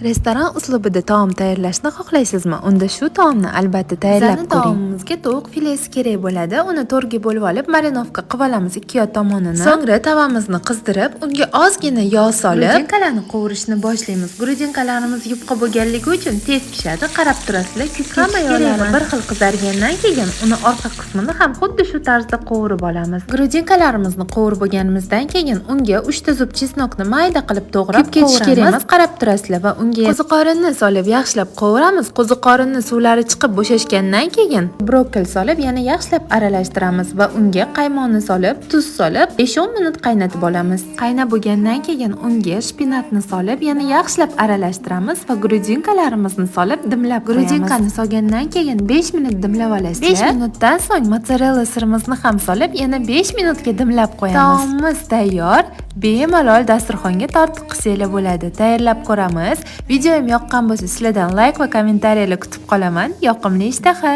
Restoran uslubida taom tayyorlashni xohlaysizmi? Unda shu taomni albatta tayyorlab Bizani ko'ring. Taomimizga tovuq filesi kerak bo'ladi. Uni to'rtga bo'lib olib, marinovka qilib olamiz ikki yoq tomonini. So'ngra tavamizni qizdirib, unga ozgina yog' solib, Грудинка larni qovurishni boshlaymiz. Грудинка larimiz yupqa bo'lganligi uchun tez pishadi. Qarab turasizlar, kuyib hamma ketishi kerak yog'lari emas. Bir xil qizargandan keyin uni orqa qismini ham xuddi shu tarzda qovurib olamiz. Грудинка larimizni qovurib bo'lganimizdan keyin unga 3 ta зуб чеснок ni mayda qilib to'g'rab Kuyib ketishi kerak qovuramiz. Qarab turasizlar, va unga qo'ziqorinni solib, yaxshilab qovuramiz. Qo'ziqorinni suvlari chiqib bo'shashgandan keyin brokkoli solib, yana yaxshilab aralashtiramiz va unga qaymoqni solib, tuz solib, 5-10 minut qaynatib olamiz. Qaynab bo'lgandan keyin unga shpinatni solib, yana yaxshilab aralashtiramiz va грудинка larimizni solib, dimlab qo'yamiz. Грудинка ni solgandan keyin 5 minut dimlab olasizlar. 5 minutdan so'ng mozzarella sirimizni ham solib, yana 5 minutga dimlab qo'yamiz. Taomimiz tayyor. Bemalol dasturxonga tortib qilsanglar bo'ladi. Tayyorlab ko'ramiz. Videoyim yoqqan bo'lsa, sizlardan layk va kommentariyalar kutib qolaman. Yoqimli ishtaha.